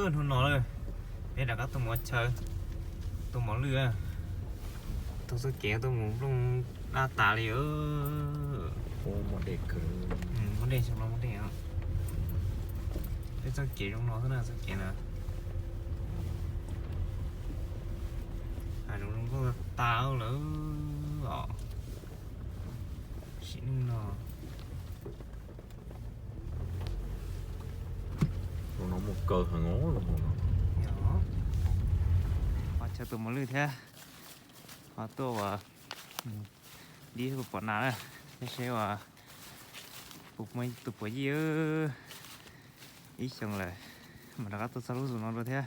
Hnub no lawm, peb rov qab tuaj mus ua chaw, tuaj mos lwj, taug txoj kev tuaj mus nplooj daj tas li. Muaj dej xyoo no, muaj dej. Peb txoj kev zoo no xwb na, txoj kev na. Hav zoov zoo nkauj tas lawm os. Sim neej no. Zoo no muaj kaw heev os. Ho chaw tuaj mos lwj thiab, ho tuaj ua dib pom nas lawm, thiab seb ua puas muaj tus puav yij. Ib xyoo lawm, mas rov qab tuaj txog lub zos no dua thiab.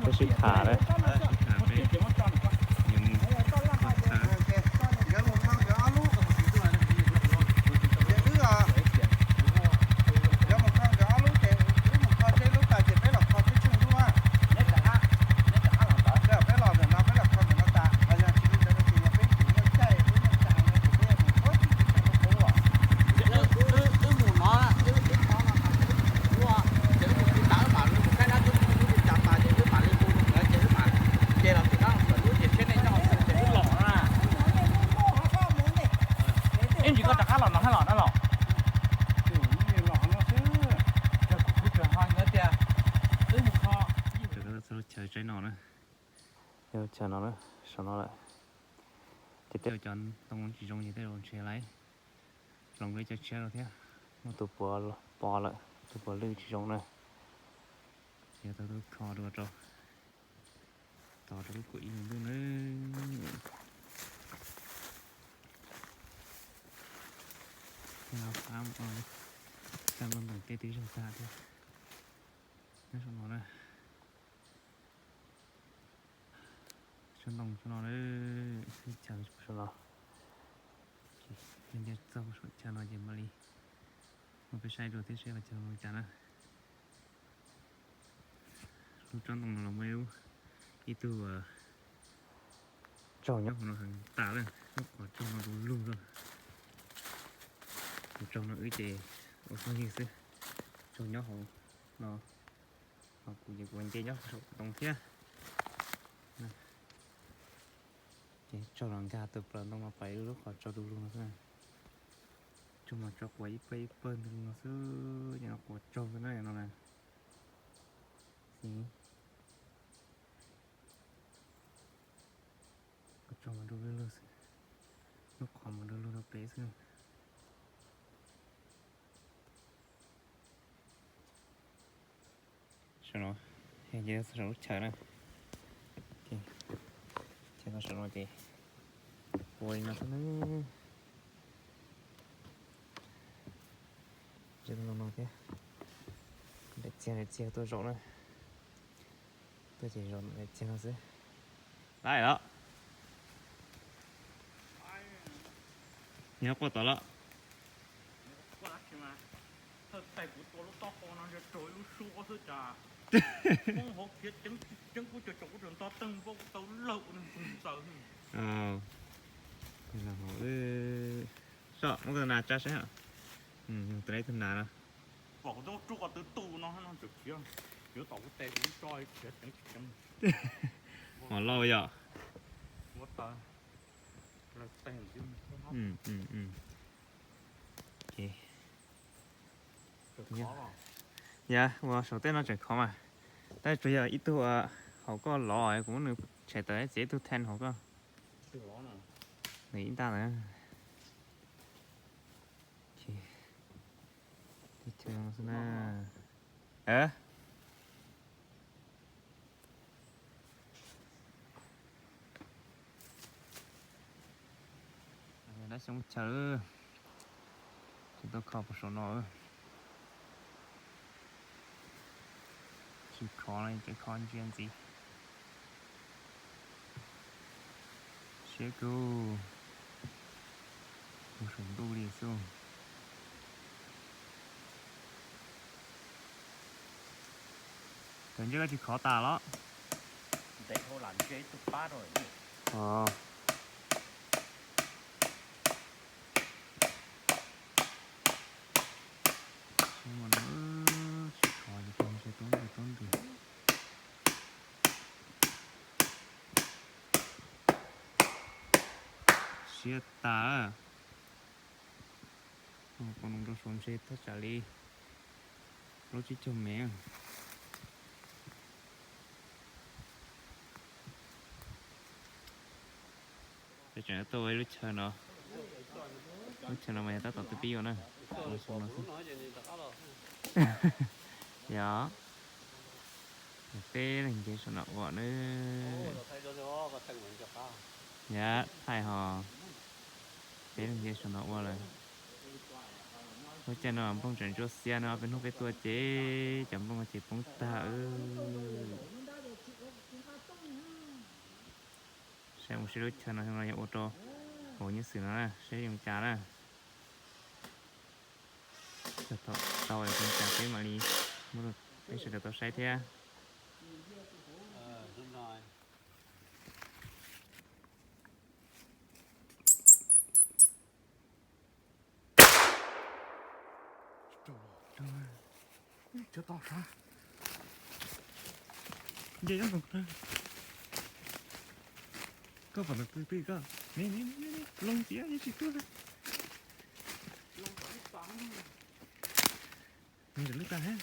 Peb sib tham lawm. Ib ntsis koj rov qab los no hab los dab los? Kuv kuj tseem ho yuav tias wb mus kho. Rov qab txog lub chaw tsaib no na. Yog lub chaw no na, saum no lawm. Ces tej cov ntoo tsis zoo ces tej zaum ntshe lawv hloov lawv cov tshiab rau thiab. Muaj tus puav pov lawm, tus puav lwj tsis zoo na. Ces yog tau tuaj kho dua rau, tos rau lub kaum ib hlis ntuj na. Tej no qab, qab nplooj ntoos tej twb zeeg tag thiab. Nyob saum no na. Tsob ntoo tsob no, chaw saum no. Ces nce txog saum chaw no ces mam li muab peb saib dua thiab seb qhov chaw zoo li cas na. Lub tsob ntoo no los muaj ib tug tsaug nyob hauv no heev tas lawm, lub qhov tsaug no du lug lawm. Tus tsaug no wb ces ua phooj ywg xwb, tsaug nyob hauv no, ho kuv ces kuv nce nyob saum ntoo thiab. Ces tsaug los nkag tus plaws ntoo no pais lub qhov tsaug du lug no xwb. Tsaug mas tsaug quas ib pawg ib pawg ntawd no xwb, ces no quas tsaug xwb na no na. Tsaug mas du lug lug xwb, lub qhov mas du lug rau pem xwb. Saum no, ces txog saum lub chaw na. Ces txog saum no ces ua li no xwb na. Tsis no no thiab, daim txiag daim txiag tuaj zaum na. Tuaj ces zaum daim txiag no xwb. Lawm los, nyob quaj tod los. Thawj tais kuv tua lub taub hau no ntshe raug ib lub suab xwb cas. Poob hauv khiav ceev ceev kuv cov, cov kuv tseem nto teeg npau kuv tau lawg ua nws ntxaws. Soj muab tus nas tsa saib. Tus nas, tus nas no. Pom kuv tub rub qhov twb tu no no tseem khiav, yuav tom kuv tes kuv tso khiav ceev tsis ceev. Mos lauj yom. Yog ua saum tej no tseem khov mas, tab tsuas yog ib tug hauv koj lov kuv muab nws tshem tawm txiav ib tug then hauv koj. Nws ib ntaj ntawd. Teb chaws no xwb na. Dab xyoob chaw, tsis tau kho puas saum no. Tsis khov no ces kho ntsia ntxiv. Siab kawg, mus saum ntuj li xwb. Cov ntsia koj tsis khov tas los? Ntev dhau lam ntsia ib tug pab rau. Tsis Ntsia tas, pom nws rau saum ntses thaj tsam li plaub tsib caug mev. Peb tseem tuaj ua ib lub chaw no, lub chaw no mas yog tab tom tus pib ua na. Yog, peb leeg nce saum no ua na. Yog thaij hos, peb leeg nce saum no ua lawm. Lub caij no nplooj tseem ntsuab xiab no, peb hnub peb tuaj ces cov nplooj no ces poob tag. Saib mus saib lub chaw no, no yog ua rau hauv nyiaj xwm no na, saib zoo cas na. Tau zoo cas peb mam li muab rau peb sawv daws tau saib thiab. Cov tom sab. Nce nyob nkaus. Koj pom ntawm pw twg koj? Ne ne ne ne, loo tiag yeej tsis tuag. Nws ntawm lub tag hab.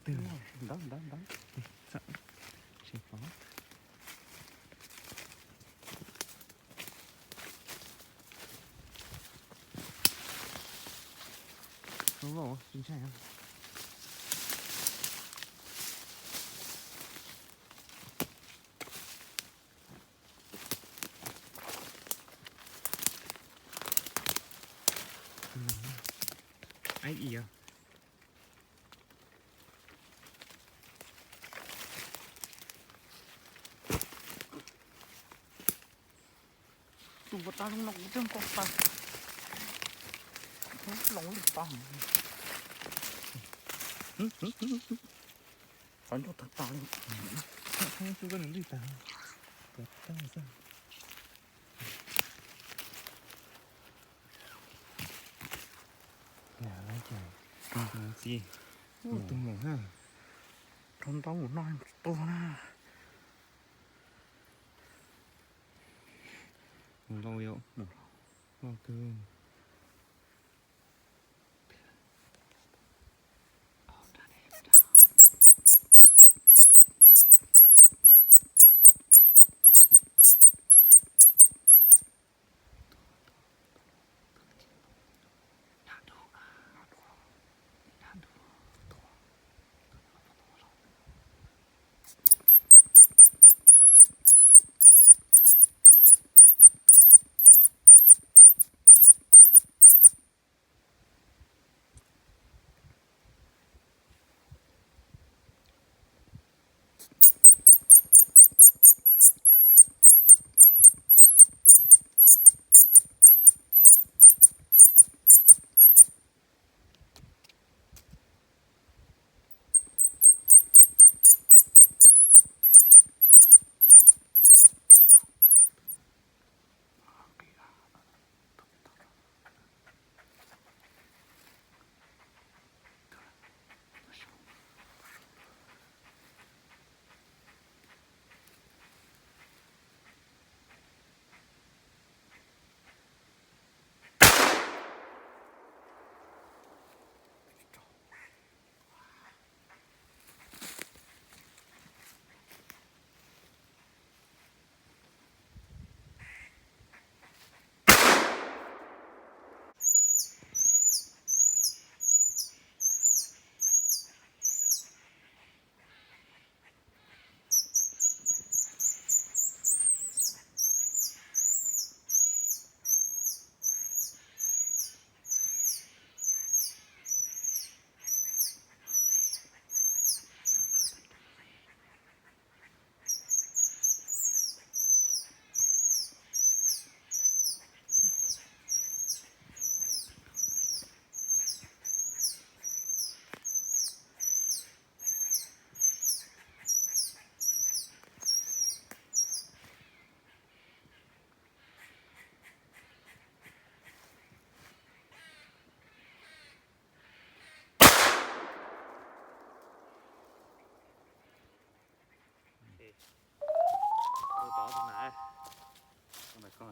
Twg? Ntawd ntawd ntawd. Tsis pom. Loj loj tsis ntshai. Aib ib yog. Tus npua tag zoo no kuv twb npau taws. Loo lwj tag. Qhov ncauj tag tas li. Thaum koj nws lwj tag. Puas tag xwb. Ces tus maum ha, rau ntaub mus noj tsis tuag na. Mus lauj yom, loj kawg.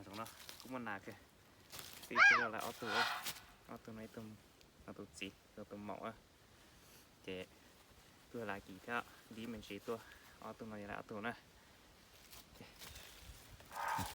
Zoo no kuj muaj nas kawg. Ib tug lawv ob tug, ob tug no, ib tug, tus txiv, tus maum. Ces kuj lawv kis thiab dib me ntsis tuaj, ob tug no yog lawv ob tug na.